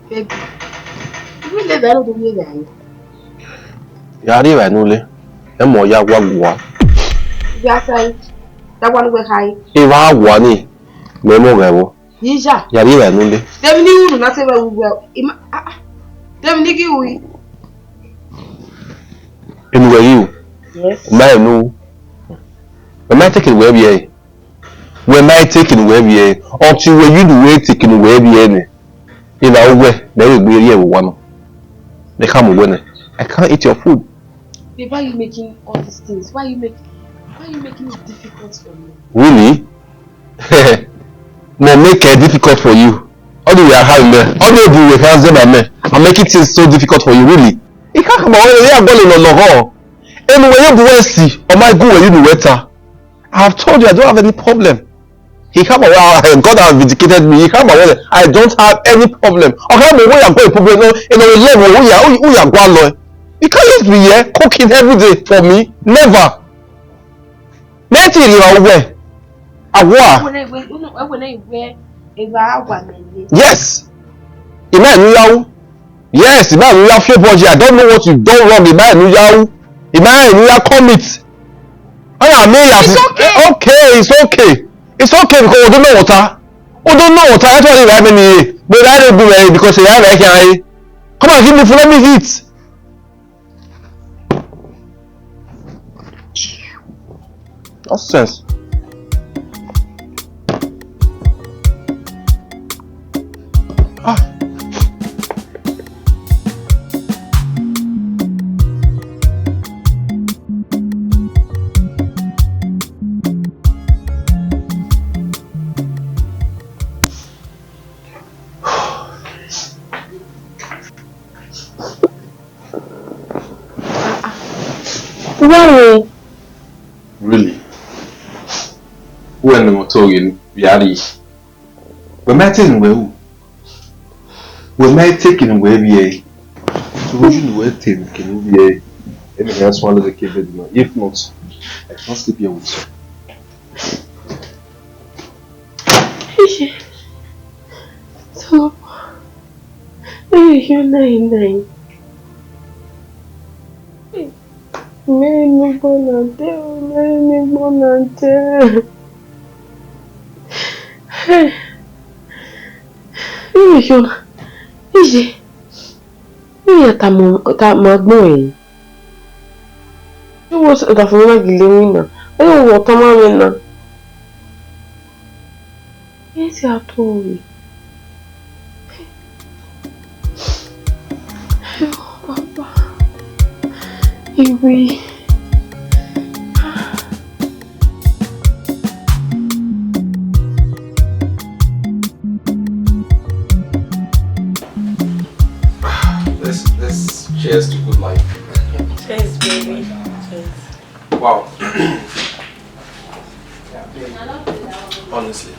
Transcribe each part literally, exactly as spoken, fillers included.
Baby, you live there, do you there? Ya rri evbare ne u le, emọ ya wa gua. Ya sai, da wa ne uwẹ khai. Evba gua ni, mẹ mọ ghẹ vbo. Yija. Ya rri evbare ne u le. Dem ni unu na se vbe uwe. Ima, ah, ah. Dem ni gi ui. Enu wẹ yi u. Yes. Ma enu. Mẹ ma take it wẹ vbiẹ. Wẹ ma take it wẹ vbiẹ. Until wẹ yi u wẹ take it wẹ vbiẹ nẹ. Evba uwẹ, mẹ vbe gbe rrie vbe owa nọ. Mẹ khama uwẹ nẹ, I can't eat your food. Babe, why are you making all these things? Why are you making, why are you making it difficult for me? Really? Mẹ make it difficult for you. All the way I have me. All the way we can say by me. I'm making things so difficult for you, really? I can't come away. Yeah, go no no ho. Anyway, you go see. Oh my God, you do better. I have told you I don't have any problem. He come away, God has vindicated me. He come away, I don't have any problem. Okay, I'm away, I've got a problem. No, you know, a level, who you, who you, who you are going. You can't just be here cooking every day for me. Never. Mẹ ti rri evba uwẹ. Awa. Ẹwẹ ne, ẹwẹ ne, ẹwẹ ne, ẹwẹ evba wa mẹ ye. Yes. Ima enu ya ru. Yes, ima enu ya fi obọ ye. I don't know what you done wrong. Ima enu ya ru. Ima enu ya commit. Ọna mi ya. It's okay. Okay, it's okay. It's okay because we don't know water. We don't know water. That's why we have many. We have to go there because we have like, come and give me food, let me eat. Nonsense. Ah. Uwa re. Really? Uwẹ ne mọ to ghe ni, via rri. Wẹ ma te ne uwẹ ru. Wẹ ma te kene uwẹ vbiẹ. So you know wẹ te ne kene u vbiẹ. Emi ya swallow the kid baby now. If not, I can't sleep here with you. Iye, Solomon, iye, you nine nine. Mary ni gbọna dẹ o, Mary ni gbọna dẹ. Iye, iye, iye, tama, tama agbọn ẹre. Iwo ọdafẹn na gele winna, ọ ya wọ tama mwẹ na. Esi a to rre. Papa. Iwe. Let's, let's cheers to good life. Cheers, baby. Cheers. Wow. Honestly,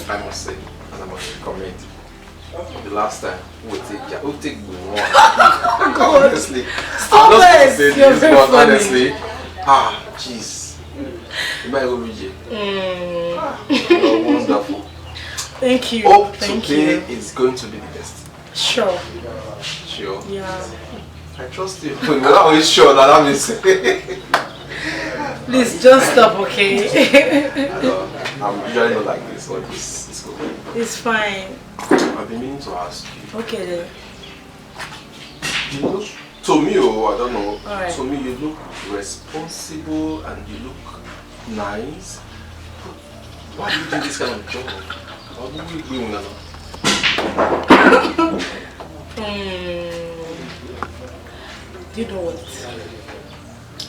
I must say, and I must recommend, the last time we take, we take good one. Honestly, I'm not gonna say this, but honestly, ah, jeez. You might go V J. Mm. Ah, you're wonderful. Thank you. Hope today is going to be the best. Sure. Sure. Yeah. I trust you. You're not always sure that that means. Please just stop, okay? I know. I'm usually not like this, but this is cool. It's fine. I've been meaning to ask you. Okay then. You look, to me, oh, I don't know. All right. To me, you look responsible and you look nice. Why do you do this kind of job? Why would we do that? Hmm. Do you know what?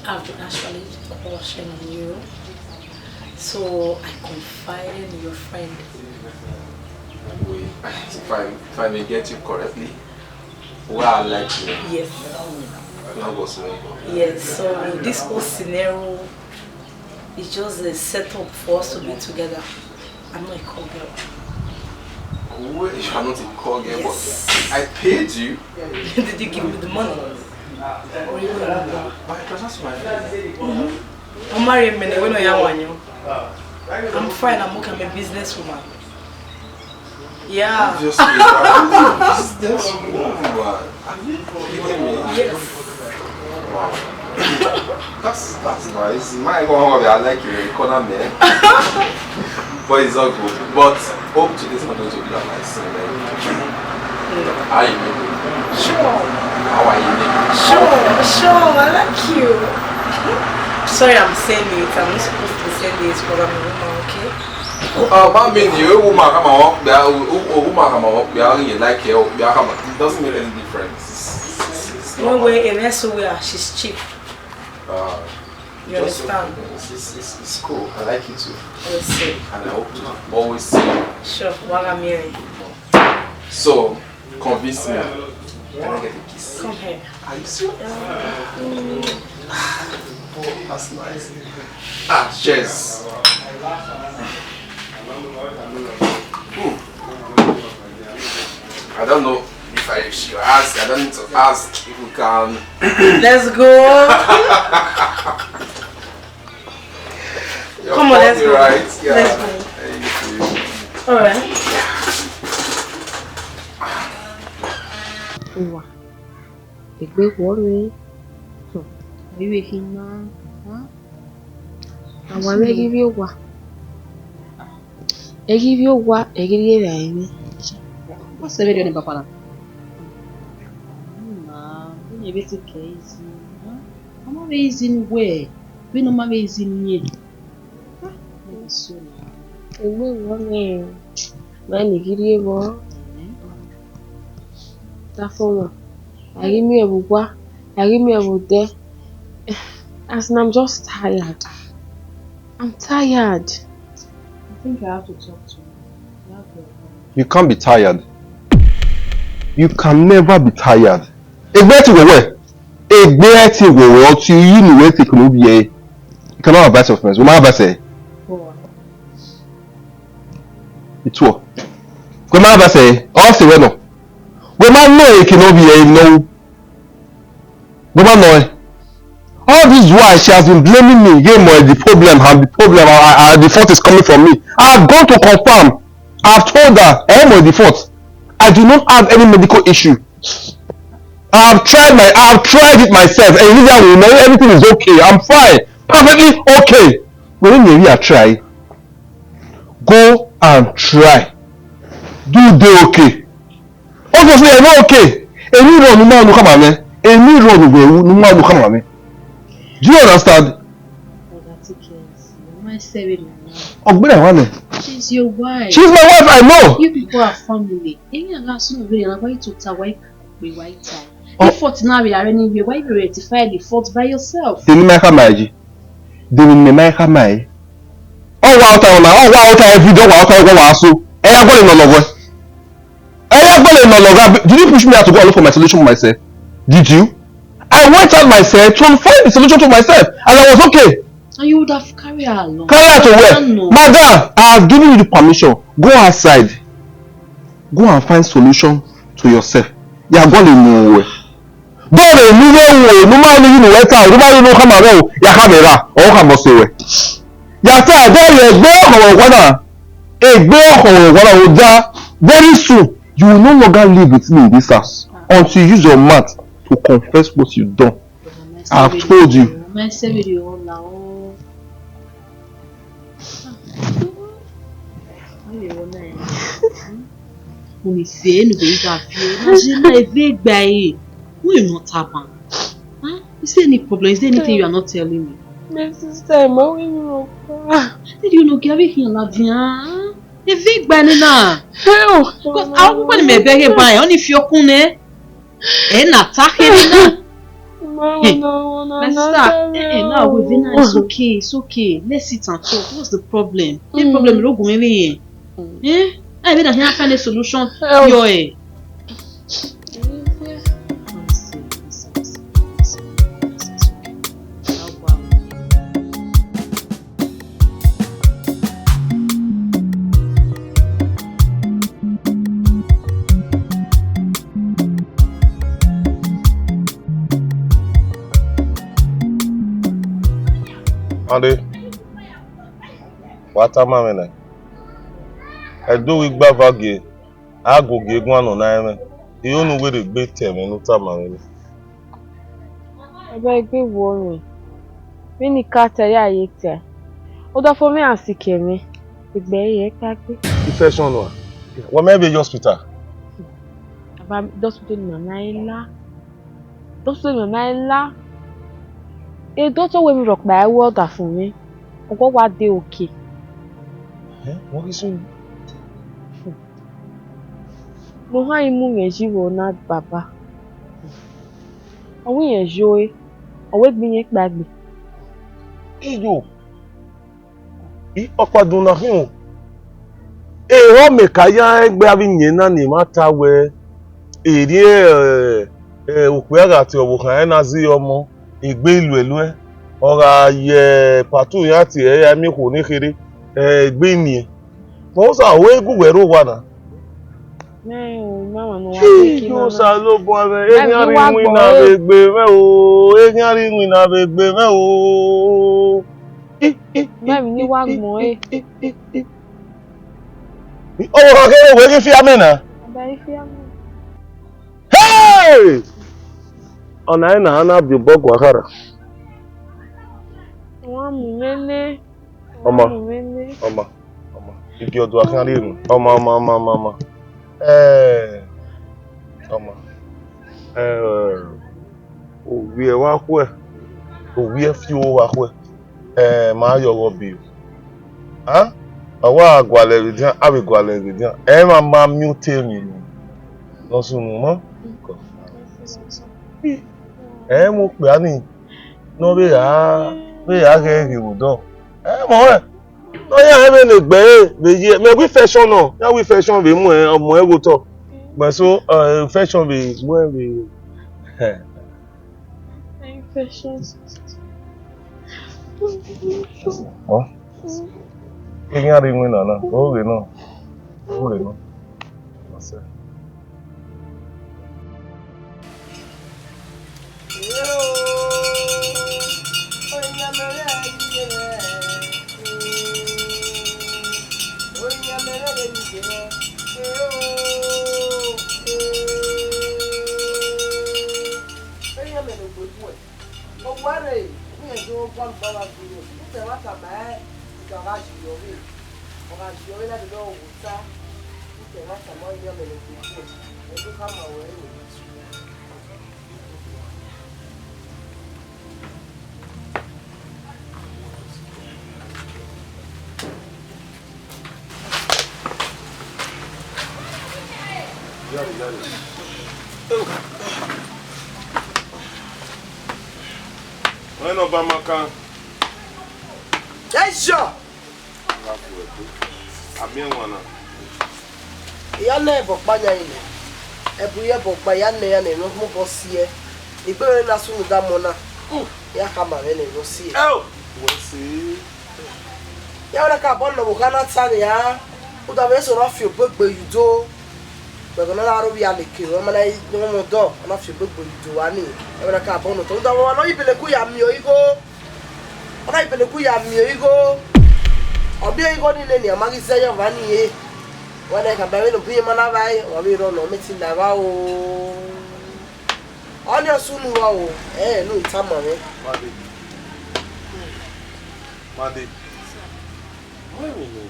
I've been actually crushing on you. So I confided in your friend. Wait, if I, if I may get you correctly, well, I like you. Yes. That was me. Yes, so this whole scenario is just a setup for us to be together. I'm not a call girl. Wait, you are not a call girl, but yes. I paid you. Did you give me the money? Or you don't know? But I transfer to my friend. Mm-hmm. I'm married, man. We know you want you. I'm fine. I'm okay. I'm a businesswoman. Yeah. Obviously, I believe it's just woman. Are you kidding me? Yes. Wow. That's, that's nice. My God, I like your economy. But it's all good. But hope today's not going to be like my son. Like, how you make it? Sure. How are you making it? Sure, sure. I like you. Sorry, I'm saying it. I'm not supposed to be saying this because I'm a woman, okay? Uh, I mean, you a woman, come on, a woman, come on, you like her, come on. It doesn't make any difference. It's, it's, it's When normal. We're in S O A, she's cheap. Uh, You just understand? It's, it's, it's, it's cool. I like you too. We'll see. And I hope to always see you. Sure, wala miri. So, convince me. Can I get a kiss? Come here. Are you serious? That's nice. Ah, cheers. Hmm. I don't know if I should ask. I don't need to ask if we can. Let's go. You're Come on, let's funny, go. Right? Yeah. Let's go. Thank you. All right. Wow. Egbe khuọrre. Hmm. Ivbe khin na. Huh? Awa mwẹ ghi vbe owa. Ẹ ghi vbe owa, ẹ ghi rhie ra emwi. What's the video, Papa? Na, vbene vbe te kẹ easy. Huh? Ọ ma vbe easy ne uwẹ, vbene ọ ma vbe easy ne irẹn. Huh? Maybe so na. Egbe khuọrre. Mẹ ne I ghi rhie vbọ. Dafọmọ, a ghi miẹn vbe owa, a ghi miẹn vbe odẹ. As in, I'm just tired. I'm tired. I think I have to talk to you. You have to You can't be tired. You can never be tired. Egbe ẹtin wẹwẹ. Egbe ẹtin wẹwẹ, ọtẹn uyi ne uwẹ te kunu biẹ. You cannot advise your friends. Wẹ ma advise ẹ. Ituo. Wẹ ma advise ẹ. Ọ sẹ wẹ nọ. Wẹ ma nọ eke ne ọ biẹ nọ. Wẹ ma nọ ẹ. All this while, she has been blaming me. Ye mo, the problem, and the problem, uh, uh, the fault is coming from me. I have gone to confirm. I have told her, eh, mo, the fault. I do not have any medical issue. I have tried my, I have tried it myself. And Olivia will know everything is okay. I'm fine, perfectly okay. But when you try, go and try. Do they okay? Obviously, ẹ no okay. Emwi rrọọ ne u ma ru ne u khama mwẹ. Emwi rrọọ ne uwẹ ru ne u ma ru ne u khama mwẹ. Do you understand? Brother T K S, your wife said it now. Ọgbẹrẹ wa nẹ. She's your wife. She's my wife, I know. You people are family. Any other son of you, like, why you took that wife? Be white tie. Oh. If fault now we are anywhere, why you rectify the fault by yourself? Deni ma khama yi. Deni ma khama yi. Ọ wa ọta ọna, ọ wa ọta every day, ọ wa ọta, ọ wa so. Ẹ ya gbọdọ nọ lọghọ. Ẹ ya gbọdọ nọ lọghọ. Did you push me out to go and look for my solution for myself? Did you? I went out myself to find the solution to myself, and I was okay. And you would have carried her along. Carry her to where? Madam, I have given you the permission. Go outside. Go and find solution to yourself. Ya gọlọ emu ruẹ. Bọrọ emu vbe ru o, ne u ma ni ghi ne uwẹ ta o, ne u ma ni ne u khama mwẹ o, ya khama erha, ọ khama ọse ruẹ. Ya ta ẹdẹ ye egbe ọkhọnmwẹ owa na, egbe ọkhọnmwẹ owa na, oda, very soon, you will no longer live with me in this house until you use your mouth to confess what you done. I have told you. Unu se enu vbe gha viọ, na je na eve gba ẹre. Who you not happen? Huh? Is there any problem? Is there anything you are not telling me? My sister, ma wẹ mi rọ pa. Did you not get everything la vian? Eve gba ẹre na. Because I want to be here by only if you come. Ẹ na ta kherhe na. Hey, my sister, eh, eh, now we be now, it's okay, it's okay. Let's sit and talk. What's the problem? The problem is ogun ere yen. Eh? I be that here find a solution. Yo, eh. Ande, wa tama mwẹ nẹ, ẹdẹ ghi gba va gie, a gogie guan nọ na ẹmwẹ, I ho ne u wẹ rhe gbe tẹ ẹmwẹ ne u tama mwẹ nẹ. Ẹbẹ egbe wo mwẹ, vbene I ka tẹ ya ye tẹ, odafo mwẹ a sikẹ mwẹ, egbe ẹre i kpagbe. Infection nọ, wa ma vbe ye hospital. Baba, doctor ne ima ma i la, doctor ne ima ma i la, doctor wẹ emwi rhọkpa i ru ọdafo mwẹ, ọ wa de oke. Ẹ, wẹ ghi sunu. Ne ohan i mu mwẹ yi vbe na, baba. Ọ wẹ irẹn yo ẹre, ọ wẹ gbe irẹn kpaegbe. Iyo, I, ọkpa dun na khin o. Ehọ mẹ ka ya rẹn gbe avbe iyẹn na ne emwa ta wẹẹ, erriẹ, ẹ, ẹ, okpia gha tie ọvbokhan ẹre na zẹ ọmọ, egbe iluẹluẹ, ọ gha ye patu iran tie ẹre ya miẹn okhuo ne kherhe, ẹ, egbe iniẹn. Mẹ osa, ọ wẹ gu wẹ rre owa na. Mẹ o, mẹ wa nọ wa Iyo, Osanobua mwẹ, eghian rre iwinna vbe egbe mwẹ o, eghian rre iwinna vbe egbe mwẹ o. I, i, mẹ vbe ne I wa gbọn ẹre. I, i, i, i. Ọvbokhan kherhe wẹ ghi fi amẹ na. Ọba i fi amẹ. Hey! Ọna ẹre na na viọ obọ gua khara. Wa mu mwẹ nẹ. Ọma, ọma, ọma, ibi ọdua khian rhie unu. Ọma, ọma, ọma, ọma, ọma. Eh, ọma. Eh, ovbi ẹvbo akhuẹ, ovbi ẹfio vbe akhuẹ. Eh, ma yọ ọghọ biẹ. Ah? Ọ wa gualọ vbe edian, a vbe gualọ vbe edian. Ẹ ma ma miẹn otọ emwi ne ọ sunu mọ. Ẹ mu okpia ni, ne ọ vbe ra, vbe ra ghẹ ghe vbe odọ. Ẹ mọ rẹ. Ọ ya rẹn vbene egbe ẹre vbe ye, mẹ wẹ infection nọ, ya wẹ infection vbe mu ẹ, ọmọ ẹ gho otọ. But so, eh, infection vbe mu ẹ vbe. Infection. Ọ. Eghian rre iwinna na, ọ ghe nọ. Ọ ghe nọ. Ọ sẹ. Owa rre, u rẹn do gualọ ugbala gbe iro, u tẹ ẹmwata ma ẹre, u gha gha yi ọvbe, ọ gha yi ọvbe na dede ọ vbe ota, u tẹ ẹmwata ma ẹre, ne ọ mẹ ne ọ gbe guẹ, ọ do khama ruẹ ẹre. Iyare, iyare. Ọnrẹn ne Ọba ma kan. Ẹ yọ! Gha fu ẹko. A miẹn wan na. I ya nẹ ẹbọ ọkpa yan rinmwian, ẹbu ye ẹbọ ọkpa, I ya nẹ iran ne mobọ siẹ. Egbe mwẹ na sunu da mọ na, I ya khama mwẹ ne ọ siẹ. Ẹ o, wẹ sẹ. Ya wẹ na ka bọ nọ vbe okha na ta nia, u da vbe sẹ ọ na fi obọ egbe ye udo. Wẹ ghe ne ọ na rre ovbi aleke, ọ ma na ọmọ ọdọ, ọ na fi obọ egbe ye udo vba ni. Ya wẹ na ka bọ nọ otọ, u da vbe wa ne ọ ye ibeleku ya miẹn ọre igho. Ọ na ibeleku ya miẹn ọre igho. Ọ miẹn ọre igho ni nene, ọ ma ghi zẹ yọ vba ni re. Wa na khama vbene obọ irẹn ma na vba re, wa vbe rrọọ nọ, mẹ te la evba o. Ọnii ọ sunu uwa o, ẹrẹn ne u tama mwẹ. Made. Made. Wẹ emwi ne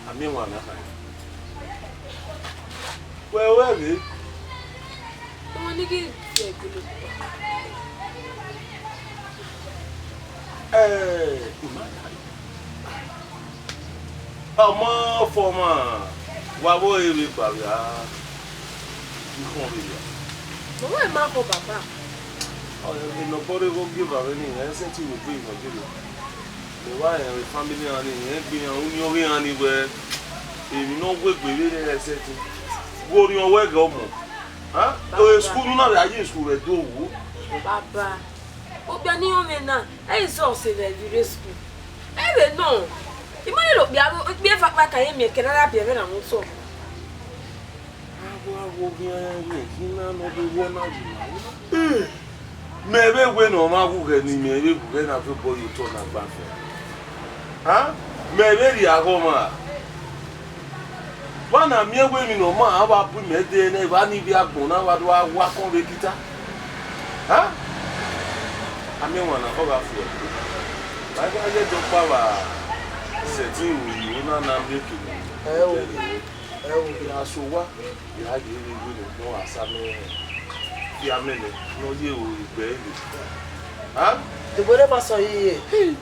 a miẹn wan na kha? Wẹ ru ẹre? Ọmọ ni ghi zẹ egbe ne okpia. Ẹ, ima ya. Ọmọ fọmwa, wa vbe ọre vbe gba vbe a, I khọn vbe ya. Mama ma khọn baba. Ọ, enọbọ rre vbe ogieva vbe ni, ẹ sẹtin vbe egbe nọ gele. Mẹ wa rẹn vbe family iran ni, rẹn egbe iran, union ghe iran ni wẹ, emwi ne ọ wegbe vbe rẹn ẹ sẹtin. Vbe orhiọn wẹ ghẹ ọmọ. Ha? Baba. School ne u na vbe a ye school vbe do wo. Baba, okpia ne I rọnmwẹ na, ẹ i zẹ ọse vbe vbe rre school. Ẹ vbe nọ, I ma rẹn okpia, okpia eva kpa ka ye miẹn kẹ ne a ya biẹ mwẹ na mu otọ. Avbe agho khian rẹn khin na ne ọ vbe wọ na yi ma. Hmm. Mẹ vbe wẹ ne ọmwa ghughẹ ne imẹ vbe ghughẹ na vbe obọ ye otọ na gba fẹ. Ha? Mẹ vbe rhie aghọ ọmwa. Wa Na miẹn wẹ emwi ne ọ ma a wa bu mẹ dee nẹ, evba ni vbe agbọn na wa do a wa kọn vbe kita. Ha? A miẹn wan na, ọ gha fu ẹre. A gha ye dọkpa vba sẹtin ru iro na na miẹn kene. Ẹ o. Ẹ o. A so owa, ya ye vbe iwe ne ọ gha sa mẹ, fia mẹ nẹ, ne ọ ye ru egbe ẹre. Ha? Degbe ne ma sọ yi ye,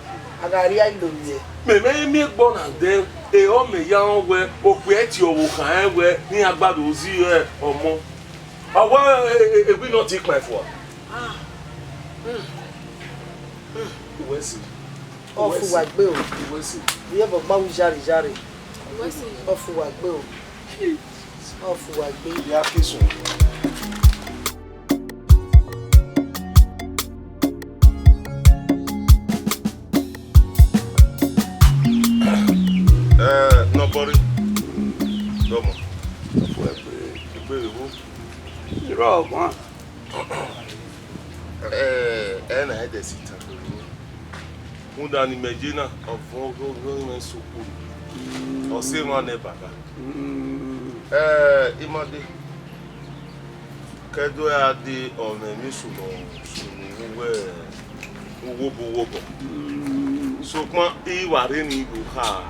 a gha rhie ilo ye. Mẹ mẹ miẹn egbe ọna dẹ, ehọ mẹ ya rẹn wẹ okpia ẹti ọvbokhan rẹn wẹ ne iran gba do zi ọmọ. Ọ wẹ, e, e, e, ewinọ ti kpaẹn fua. Ah. Hmm. Hmm. Uwẹ si. Ọ fu uwa gbe o. Uwẹ si. Iye bọ gba wu jare jare. Uwẹ si. Ọ fu uwa gbe o. Ọ fu uwa gbe. Ya kisun. Eh, nobody. Dọmọ. Egbe vbe wo? Irọ ọguan. Eh, ẹ na ẹdẹ si tan. Rhunmwuda ne imẹ ye na, ọ vuọn ọghe ọghe mwẹ sokuru. Ọ sẹ emwa nẹ baba. Eh, Imade. Ke ẹdẹ ra dee, ọ mwẹ emwi sunu, sunu vbe uwu obọ uwu obọ. Sokpan I wa rre ne I do kha.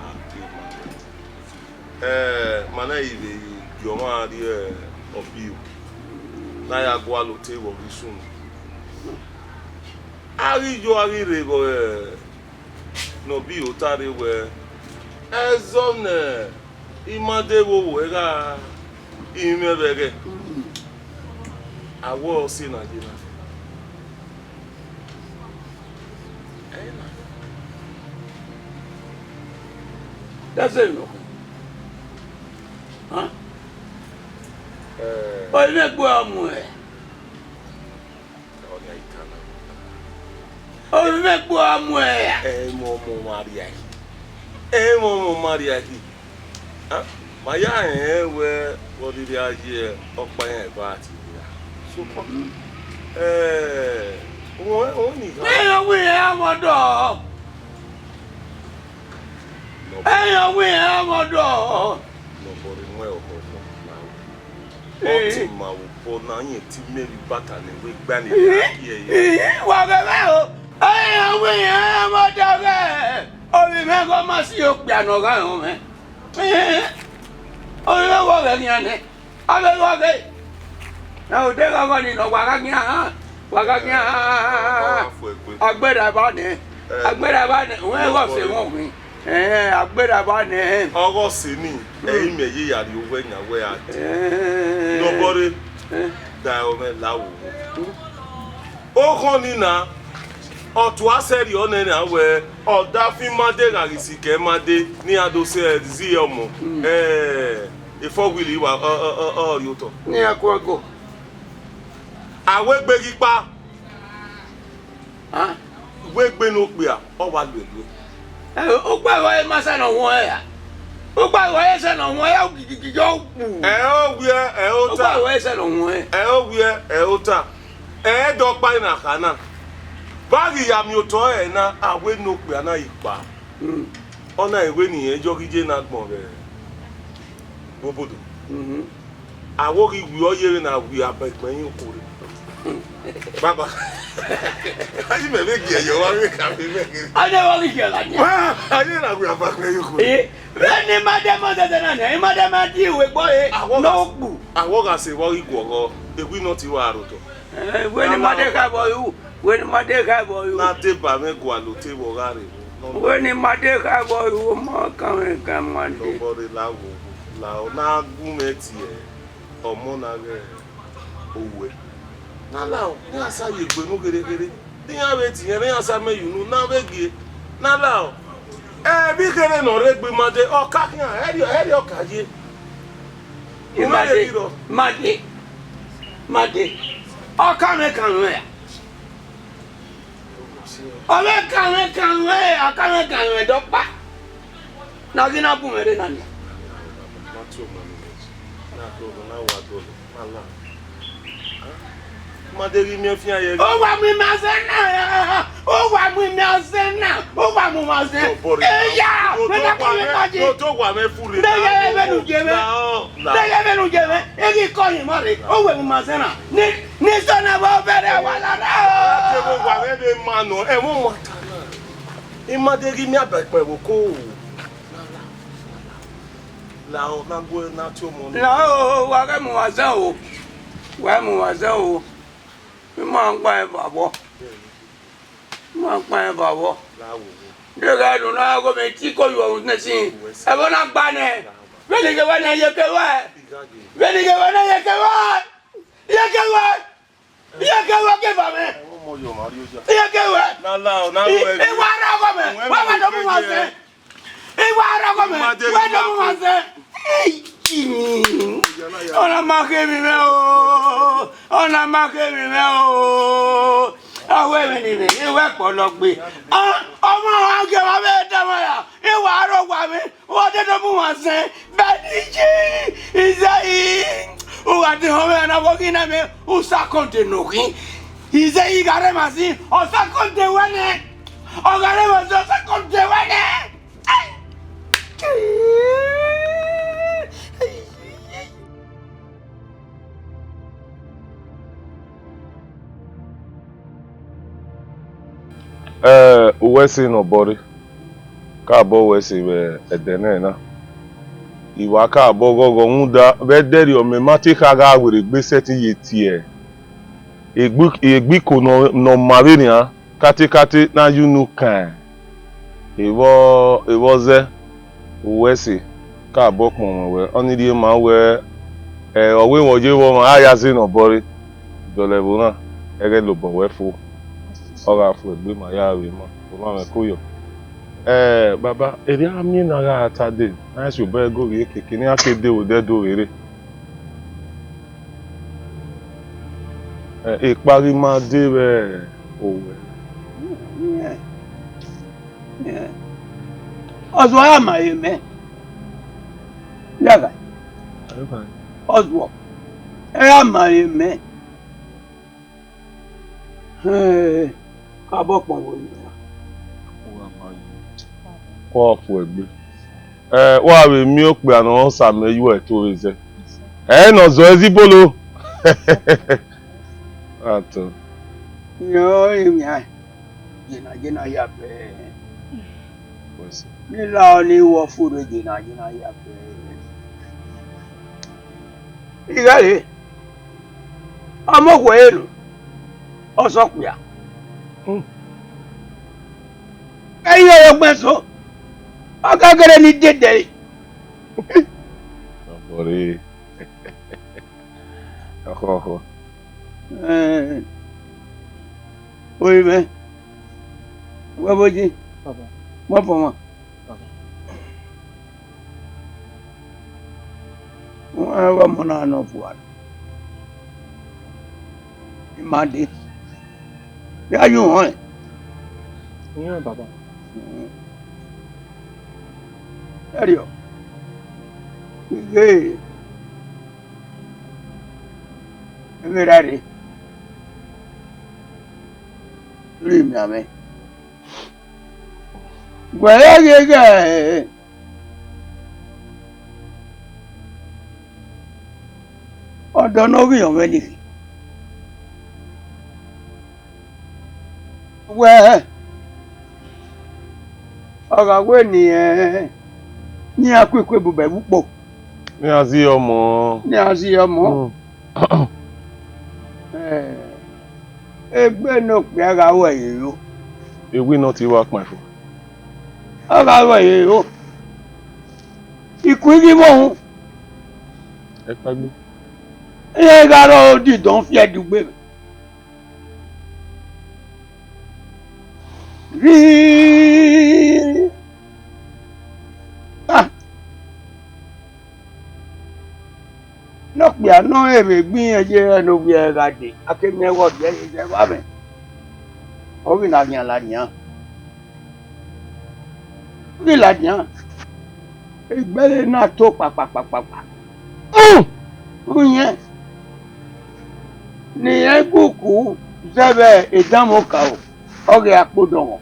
Eh, ma na i vbe gie ọmwa rrie Ọbiyo, ne a ya gualọ otọ vbe ọghe sunu. A ghi yo, a ghi rre vbe, eh, ne Ọbiyo ta rre wẹẹ, ẹzọ ne Imade vbe owa gha rinmwian vbe ẹghẹ, a wẹ ọ sẹ ne a ye na. That's it, no. Huh? Eh. Ọ i mwẹ egbe ọmọ ẹ. Ọ ni a i ta na. Ọ i mwẹ egbe ọmọ ẹ. Ẹ i mwẹ ọmọ ma rhia yi. Ẹ i mwẹ ọmọ ma rhia yi. Ah, ma ya rẹn wẹ vbe ọ rhirhi a ye ọkpa iran eva ti rhia. Sokpan, eh, wọn, wọn ni gha. Ẹ i mwẹ iran ọmọ dọ. Ẹ i mwẹ iran ọmọ dọ. Nobody mwẹ ọmọ dọ. Ọ ti ma vbe obọ na, rẹn ti miẹn vbe ibata ne wẹ gba ne ya ye. Wa ghẹ vbe o. Ẹ i mwẹ iran ọmọ dọ ghẹ. Ovbi mwẹ ghe ọ ma si okpia ne ọ gha rẹn mwẹ. Ovbi mwẹ ghe ọ ghẹ khian nẹ. Avbe vbe ọghe, na odẹ ghọghọ ni nọ, wa gha khian, wa gha khian. Agbera eva nẹ, agbera eva nẹ, wẹ ghọ se wọn win. Ẹhẹn, agbera eva nẹ. Ọghe ọse ni, ẹ i miẹn ye ya rrie owẹ yan wẹ a dee. Nobody, da ẹmwẹ la wo. Okhọn ni na, ọ tua sẹrriọ nẹ na wẹ, ọ da fi Imade gha ghi sikẹ Imade, ne iran do sẹ zẹ ọmọ. Eh, efọ wili wa, ọ, ọ, ọ, ọ rrie otọ. Ne iran kua go. A wegbe ghi kpa. Ah. Wegbe ne okpia, ọ wa luẹ luẹ. Eh, ukpa vbe ọ ma sẹ ne ọ huẹn ra? Ukpa vbe ọ sẹ ne ọ huẹn ra, gigigigi ọ kpu. Ẹ o wiẹ, ẹ o ta. Ukpa vbe ọ sẹ ne ọ huẹn. Ẹ o wiẹ, ẹ o ta. Ẹ dọkpa na kha na. Vbe a ghi ya miẹn otọ ẹre na, a wẹ ne okpia na i kpa. Mm. Ọ na i wẹ ne irẹn yọ ghi ye ne agbọn vbe obodo. Mhm. A wẹ ọ ghi wiẹ ọ ye vbene a wiẹ abagbọn ẹrinmwi okhuo rre. Baba, a yi mẹ vbe gie yọ, wa vbe ka vbe mẹ ghe. A de vbe ọ ghi gie la nia. Wa, a ye na wiẹ abagbọn ẹrinmwi okhuo rre. Eh, vbene Imade ma zẹzẹ na nia, Imade ma die iwe gbe ọre, a wẹ ọ gha, ne ọ kpu. A wẹ ọ gha sẹ vbe ọ ghi guọghọ, ewinọ ti wa rre otọ. Eh, vbene Imade kha vbe ọ ru, vbene Imade kha vbe ọ ru. Na deba mwẹ gualọ otọ vbe ọ gha rre vbo. Vbene Imade kha vbe ọ ru, ọ ma kan mwẹ kan Imade. Nobody la wo, la ọ na gu mwẹ tie ọmọ na ghẹ owẹ. Na la ọ, ne iran sa ye egbe unu kherhe kherhe. Ne iran vbe tie ẹre, ne iran sa mẹ ye unu, na vbe gie. Na la ọ. Ẹ, vbe kherhe ne ọ rre egbe Imade, ọ ka khian, ẹrriọ, ẹrriọ ọ ka ye. Imade, Imade, Imade. Ọ ka mwẹ kan mwẹ ra? Ọ vbe ka mwẹ kan mwẹ, ọ ka mwẹ kan mwẹ dọkpa. Na ghi na bu mwẹ rre na nia. Ma tie ọmọ ni mẹ. Na do na wa do na la. Ma deghẹ I miẹn fian ye. Uwa mu ima zẹ na, uwa mu ima zẹ na, uwa mu ima zẹ. Eya, do, do, do, do wa mwẹ fure. Mẹ ye vbene u ye mwẹ. Mẹ ye vbene u ye mwẹ. Eghi kọ hin ma rre, uwa mu ima zẹ na. Ni, ni sọ na vbe ọ bẹrẹ wa la na. Ke vbe wa mwẹ vbe ma nọ, ẹmwẹ ọmọ ta na. I ma deghẹ I miẹn abaikpẹn vbe oko. Lahọ, na gu na tie ọmọ nẹ. Lahọ, wa ghẹ mu uwa zẹ o. Wa mu uwa zẹ o. I ma gba ẹn vbe abọ. I ma gba ẹn vbe abọ. Lahọ. Deghẹ unu na gho mẹ ti ko yo ne sin. Ẹvbo na gba nẹ. Vbene I ghẹ wẹ nẹ, iyeke ruẹ. Vbene I ghẹ wẹ nẹ, iyeke ruẹ. Iyeke ruẹ. Iye ke wẹ ke ba mwẹ. Iye ke wẹ. Na la o, na wẹ. Iwa rọgọ mẹ. Wa wa do mu wa sẹ. Iwa rọgọ mẹ. Wa do mu wa sẹ. Ọna ma khe mi mwẹ o. Ọna ma khe mi mwẹ o. Awe mi ni mi, iwe kpọlọ gbe. Ah, ọmọ wa gẹ wa vbe dama ya. Iwa rọgọ mwẹ. Wa do do mu wa sẹ. Bẹniji, ize yi, u gha de họn mwẹ na vbe ghi na mẹ, u sa kọnde nọ khin. Ize yi gha rre ma sin, ọ sa kọnde wẹ nẹ. Ọ gha rre ma sin, ọ sa kọnde wẹ nẹ. Ẹ, uwẹ ẹse ne ọ bọ rre, ka bọ uwẹ ẹse vbe ẹdẹ nẹ na. I wa ka bọ ghọghọ rhunmwuda vbe ẹdẹrriọ mẹ ma te kha gha werriegbe sẹtin ye tie egbe, egbe iko nọ, ne ọ ma vbe nian katekate na ya unu kan evbọ, evbọ zẹ. Uwẹ ẹse ka bọ kpọnmwẹ wẹ, ọnii rhie ma wẹ, ẹ, ọ wẹ mwẹ ọ ye vbe ọmwa, a ya zẹ ne ọ bọ rre. Dọlọ ẹvbo na, ẹghẹ lobọ wẹ fo, ọ gha fo egbe ma ya vbe ma, omwa mwẹ ko yọ. Ẹ, baba, erriọ a miẹn ne a gha ta dee, a i si obọ ẹgo rhie keke ne iran ke de vbe odẹ do vbe rre. Ẹ, ekpa ghi ma de vbe owẹ. Ọzuọ a ma re mẹ. Yagha. Ọzuọ. Ẹ a ma re mẹ. Hẹn, kabọ kpọnmwẹ mẹ. Wa fo egbe. Ẹ, wa vbe miẹn okpia ne ọ sa mẹ ye uẹ to vbe zẹ. Ẹ, ne ọ zọ ẹzẹ ibolo. Ato. Yọ, emwi a, jena, jena ya bẹẹ. Wẹ sẹ. Ne I la ọ ne I wọ furre jena, jena ya bẹẹ. Ighare, ọmọ okhuo ẹre nọ, ọ sẹ okpia. Hmm. Ẹ i re ọgbẹn so, ọ ka gẹrẹ ne I dede ẹre. Ọbọre. Ọkhọkhọ. Ẹẹn. Orinmwẹ, wẹ vbe oyi, Baba. Wẹ fọmwa. Baba. Wẹ ọmọ na nọ fua. I ma dee. Ya ye uhunmwu ẹn. Uhunmwu ẹn, Baba. Ẹriọ. Ighe. Vbe ra rre? Rhie imianmwẹ. Wẹ rẹ ghe ighẹ ọdọ ne ọ ghi rọnmwẹ nii. Wẹ, ọ gha wẹ ne iran, ne iran ku ikuebu bẹghe ukpo. Ne iran zẹ ọmọ. Ne iran zẹ ọmọ. Hmm. Eh, egbe ne okpia gha ru ẹre ro. Ewi ne ọ te wa kpan fo. Ọ gha ru ẹre ro. Ikun ghi vbe uhunmwu. Ẹkpẹgbe. Iran gha rrọọ odidọn fi ẹdẹ ugbe mwẹ. Rhii. Ah. Ne okpia nọ rẹn vbe egbe irẹn ye ẹre ne ovbi ẹre gha dee, a ke miẹn wẹ ọ rhie ẹre ye ẹvbo amwẹ. Ọ ghi na khian ladian. Ọ ghi ladian. Egbe ẹre na to kpakpakpakpakpa. Uyẹn. Ne irẹn gu uku zẹ vbe edanmwẹ okaro, ọ ghe akpodọmwẹ.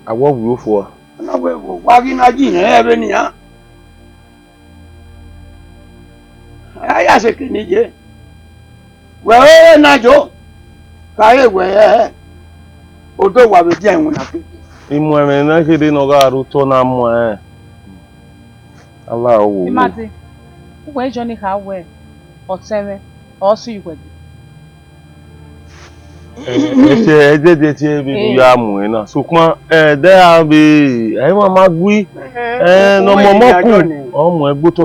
A wẹ ọ wu ofo a? Ọ na wẹ, wa ghi na ji irẹn ẹvbo nian. A ya sẹ eke ne I ye. Wẹ ọre na yo, khare wẹ odo wa vbe dian iwinna keke. I mu ẹmwẹ ne ọ kherhe ne ọ gha rre otọ na mu ẹn. Allah wo wo. Imadi, uwẹ Jọni kha wẹ ọtẹn mwẹ, ọ sẹ uwẹ gbe. Ẹdẹdẹ tie vbe ya mu ẹn na. Sokpan, ẹdẹ a vbe, ẹ ma ma gui. Ẹ, nọ mọ mọ ku, ọ mu ẹgbotọ.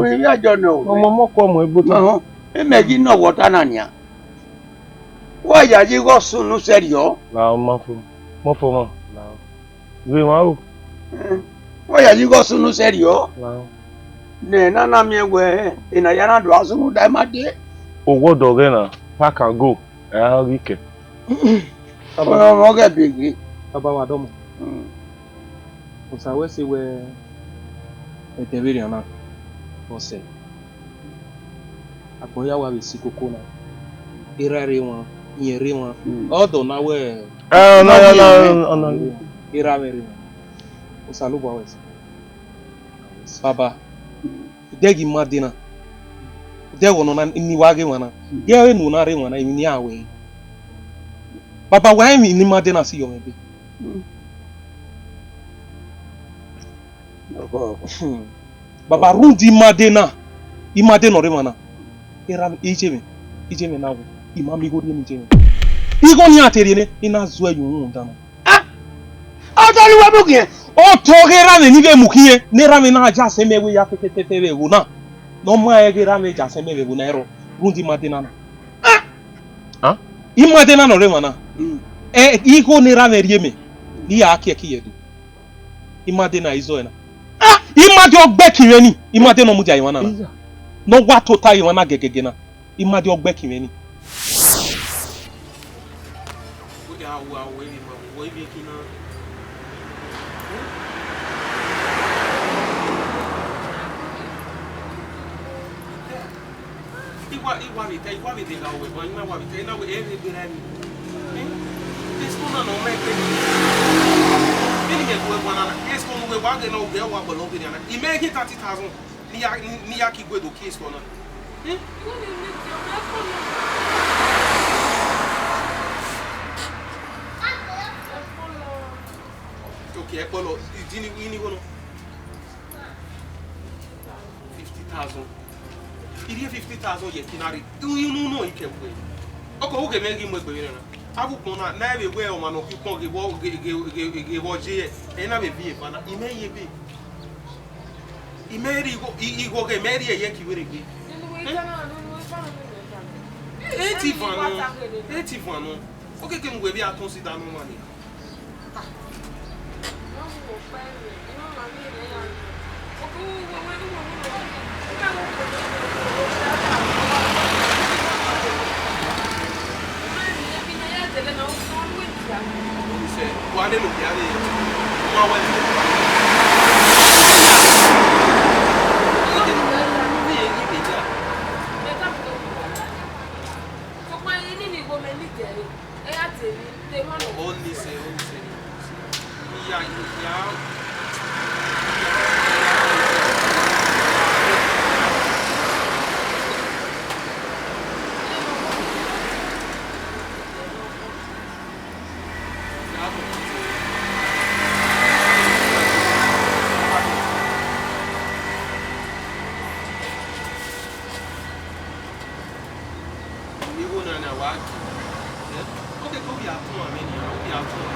Nọ mọ mọ ku, ọ mu ẹgbotọ. Imẹ ghi nọ wẹ ọta na nian. Wa yayi igho sunu sẹrriọ. Lahọ, ma fo, ma fo ma. Lahọ. Ghe emwa ro. Wa yayi igho sunu sẹrriọ. Lahọ. Nẹ na na miẹn wẹ, ena ya na do a sunu da ima dee. Owọdọ ghẹ na, pack and go, ẹ a ghi kẹ. Ọmọ ghẹ be ghe. Baba wa dọmọ. Osa wẹ sẹ wẹ ẹdẹ vberriọ na, ọ sẹ. Agbọn ya wa vbe si koko na. Erha rre emwa, iyẹn rre emwa. Ọdọ na wẹ. Ẹ, ọna ya na, ọna. Erha mwẹ rre emwa. Osanobua wẹ sẹ. Baba, dẹ ghi ima dee na. Dẹ vbọ nọ na ni wa ghe emwa na. Dẹ vbene u na rre emwa na, emwi ne iran wẹ. Baba, wa emwi ne ima dee na si yọ mwẹ be. Baba, rhunmwuda ima dee na, ima dee ne ọ rre emwa na, erha mwẹ, iye mwẹ, iye mwẹ na wẹ, ima miẹn igho rhie ne iye mwẹ. Igho ne iran te rhie nẹ, I na zuẹ ye uhunmwu dan na. Ah! Otọ ni uwẹ mu khian? Otọ ghe erha mwẹ ni vbe mu khian, ne erha mwẹ na ya sẹ mẹ vbe ya fẹfẹfẹfẹ vbe ẹvbo na, ne ọ ma rẹn ghe erha mwẹ ya sẹ mẹ vbe ẹvbo na ẹrọ, rhunmwuda ima dee na na. Ah! Ima dee na ne ọ rre emwa na. Ẹ, igho ne erha mwẹ rhie mẹ, ne I ya kie ẹki ye do. Ima dee na, izọ ẹre na. Ah! Ima dee ọgbẹki mwẹ ni, ima dee ne ọ mudia emwa na na. Ne ọ wa tota emwa na gẹgẹgẹ na. Ima dee ọgbẹki mwẹ ni. I wa, I wa vbe ta, I wa vbe de gha wẹ, wa, I na wa vbe ta, I na wẹ, ẹ vbe gberra emwi. Eh? Esco na nọ mẹ egbe. Vbene imẹ gu ẹguae na na, esco ne uwẹ wa ghe na, ughẹ wa bọlọ vberriọ na. I mẹ ghi thirty thousand, ne I ya, ne I ya ke igue do kie esco na. Eh? Okay, ẹkpọlọ, idin ni, ini igho nọ. Fifty thousand. I rhie fifty thousand ye ẹki na rre. Unu nọ ikẹvbe. Ọke u ghe mwẹ ghi mu egbe vberriọ na. Avbe ukpọn na, na vbe wẹ ọmwa ne ọ khin ukpọn ghe vbọ, ghe, ghe, ghe, ghe vbọ ye, ẹ na vbe viọ eva na. I mẹ ye ebe. I mẹ rhie igho, i, igho ghe, mẹ rhie ẹyẹ ke iwere gbe. Eh? E ti van nọ, e ti van nọ. Okeke ne uwẹ vbe a tọn sida ne ọmwa ni. Ọ ni sẹ, ọ ni sẹ. Iya, iya. Igho na na wa gi. Eh? Okeke, ovbi atọn amẹ nia, ovbi atọn.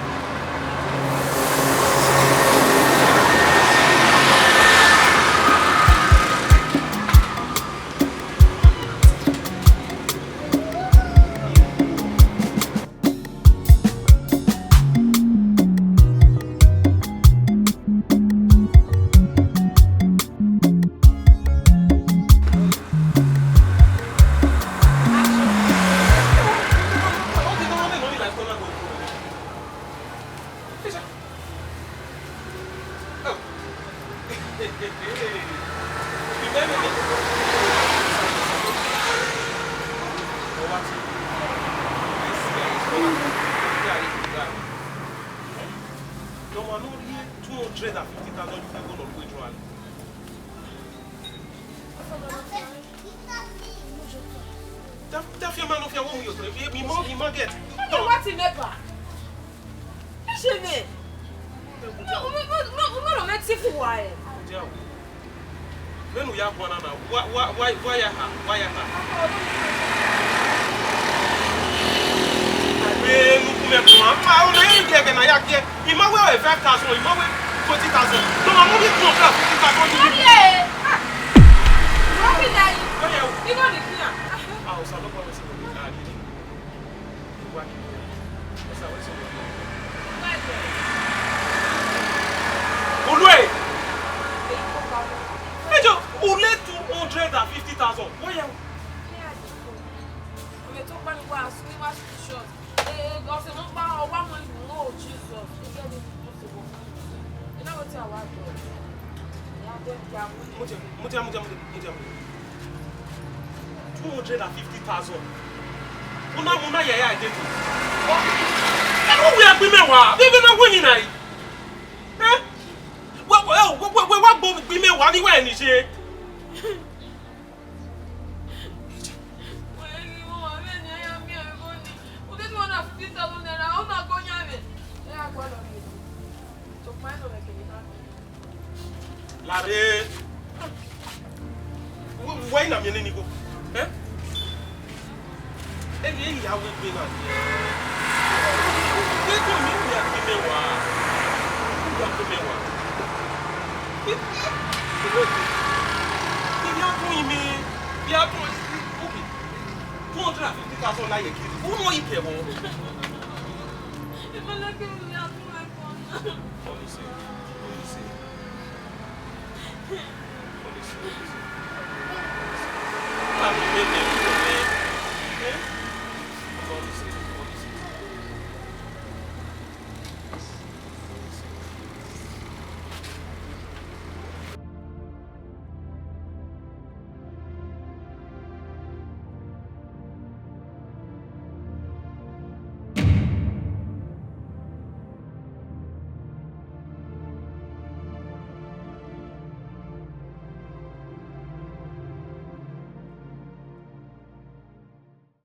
Ẹ wo mu yo tre, mi, mi mọ, mi mọ get. What, what, what, neighbor? Ẹ ṣe mẹ. Mo, mo, mo, mo, mo rọ mẹ ti fun wa ẹ. Vbene u ya guan na na, wa, wa, wa, wa ya ha, wa ya ha. Vbene u ku mẹ guan, ma, ọ na i gie ẹghẹ na ya gie. I ma wẹ five thousand, I ma wẹ twenty thousand. No, ma mu ni two hundred fifty thousand. Oye! Ah! Wọ́n fi dà yìí. Oye o. Iná ni kíyàn. Ah, Osanobua wẹ sẹ wẹ ni ka ri. Ulu ẹ! Ẹjọ, ule two hundred and fifty thousand. Wọ́n yẹ. Mudia, mudia, mudia, mudia, mudia. Two hundred and fifty thousand. Una, una ya ya de. Ẹ wo wẹ gbe mẹ wa. Vbene na wẹ ni na yi. Eh? Wẹ, wẹ, wẹ, wẹ, wẹ wa gbe mẹ wa ni wẹ ni se. Larre. Wẹ, wẹ na miẹn nene igho. Eh? Ẹ ghi ya wẹ egbe na. Ẹ to mi, ya gbe mẹ wa. Ya gbe mẹ wa. Ẹ ya bun mẹ. Ya bun, okay. Two hundred and fifty thousand la ye kiri. Uno yi kẹ vbọ. Policy. Policy. Policy.